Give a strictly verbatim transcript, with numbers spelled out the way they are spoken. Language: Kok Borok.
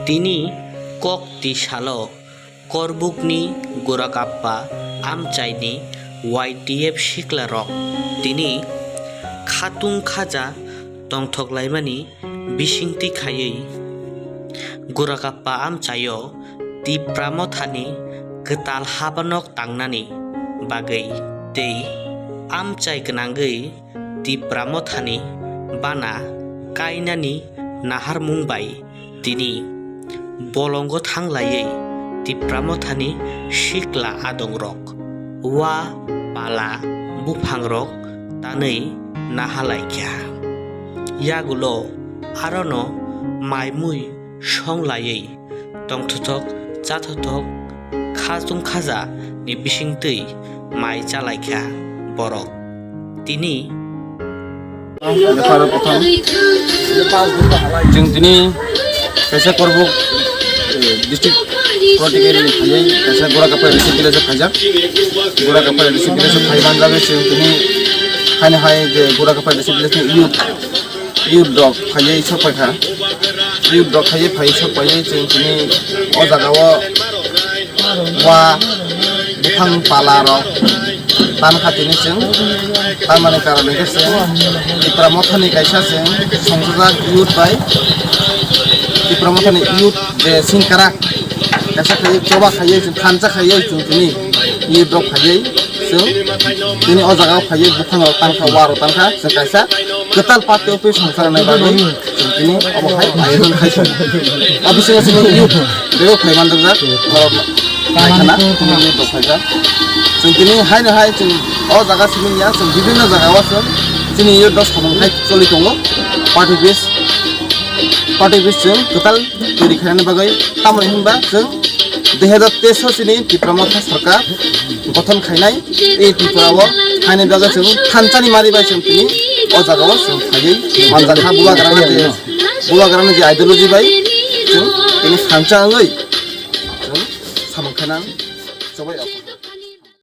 Tini kok tisalo Korbukni Gurakappa amchaini Y T F siklarok tini khatung khaja tongthoklaimani bisingtwi khaiwi Gurakappa amchaio Tipra Mothani kwtal habanok tangnani bagwi tei amchai gwnangwi Tipra Mothani bana kainani naharmung bai tini bolongo thanglaiwi Tipra Mothani sikla adongrok, wa pala buphangrok tanwi nahalaikha. Yagulo arono maimui songlaiwi tongthothok chathothok khatung khaja ni bisingtwi mai chalaikha borok. Tini Bepar kothom. Chwng tini kaisa Korbuk, eh, district political ni phaiwi kaisa Gura Kapai district village o phaijak. Gura Kapai district village o phaiman jagwi chwng tini haino hai je Gura Kapai district village ni youth, youth rok phaiwi sok paikha. Youth rok phaiwi phaiwi sok paiwi chwng tini o jaga o wa buphang pala rok tan kha tini chwng. Tamani karon hwnkhe chwng Tipra Mothani kaisa chwng songchajak youth bai Tipra Mothani youth je singkara kaisa khaiwi choba khaiwi chwng thansa khaiwi chwng tini youth rok phaiwi chwng tini o jaga o phaiwi buphang rok tan kha, wa rok tan kha chwng kaisa kwtal party office songchar nai bagwi. Chwng tini obo hai ayojon khai song. O bisingo chini youth bebak phai manjak jak, borok nai khana chini youth rok phaijak. Chwng tini haino hai chwng o jaga simi ya, chwng bibinno jaga o chwng chini youth rok samung khai choli tongo. Party office, party office chwng kwtal twi rikhaina bagwi, tamoni hinba chwng dui hazar teis o chini Tipra Motha Sarkar gothon khainai. E Tripura o haini bagwi chwng thansa ni mari bai chwng tini o jaga o chwng phaiwi manjakha. Bubagrani je, bubagrani je ideology bai chwng tini thansa wngwi chwng samung khainang chobai rok.